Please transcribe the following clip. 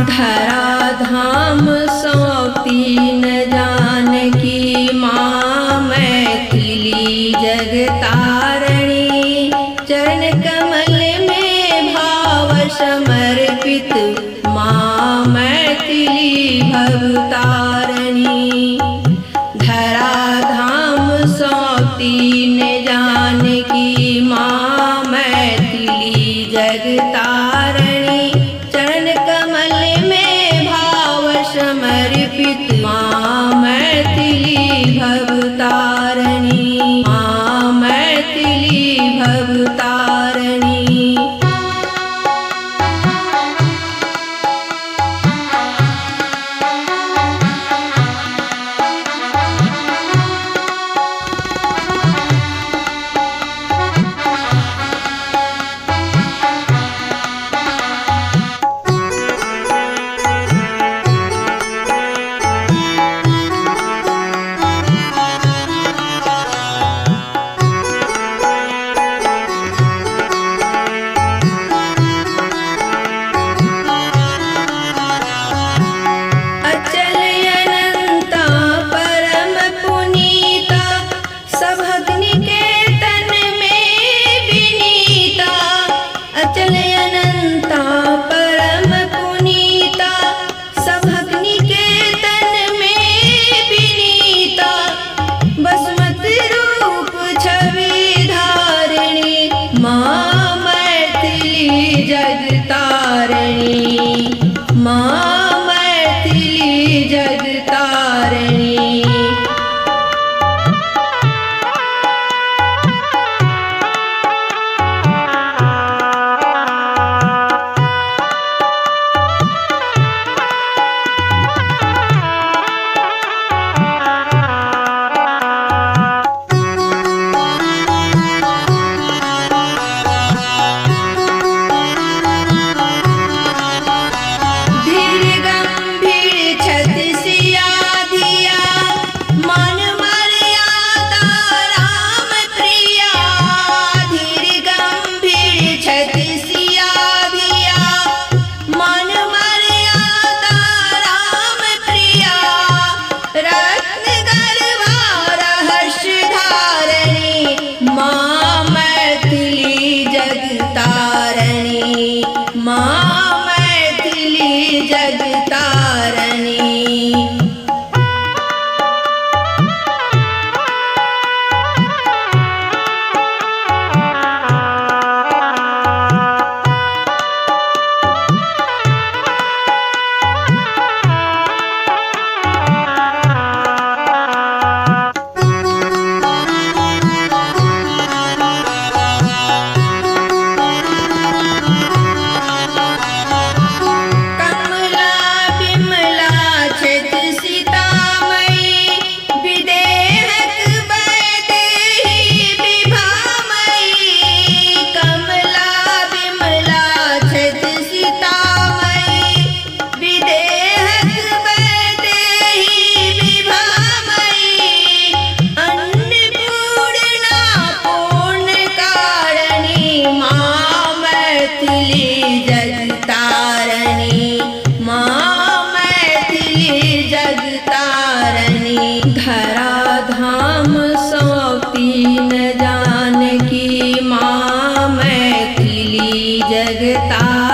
धरा धाम सौंपी न जानकी माँ मैथिली जगतारणी। चरण कमल में भाव समर्पित माँ मैथिली भवतारणी। धरा धाम सौंपी न जानकी माँ मैथिली जगतारणी। चरण कमल में भाव समर्पित माँ मैथिली भवतारणी। माँ मैथिली भवतारणी। अचल अनंता परम पुनीता, सभक निकेतन में विनीता। अचल अनंता परम पुनीता, सभक निकेतन में विनीता। बसमत रूप छवि धारिणी माँ मैथिली जगतारिणी। माँ मैथिली जगतारिणी। धीर गंभीर छति सिया धिया, मन मर्यादा राम प्रिया। धीर गंभीर छति सिया धिया, मन मर्यादा राम प्रिया। रत्न गर्भा रहस्य धारणी माँ मैथिली जगतारणी। माँ मैथिली जगतारणी। कमला बिमला छति सीतामयी, विदेहक वैदेही विभामयी। कमला बिमला छति सीतामयी, विदेहक वैदेही विभामयी। अन्नपूर्णा पूर्ण कारणी माँ मैथिली जगतारणी। माँ मैथिली जगतारणी। धरा धाम सौंपी न जानकी माँ मैथिली जगतारणी।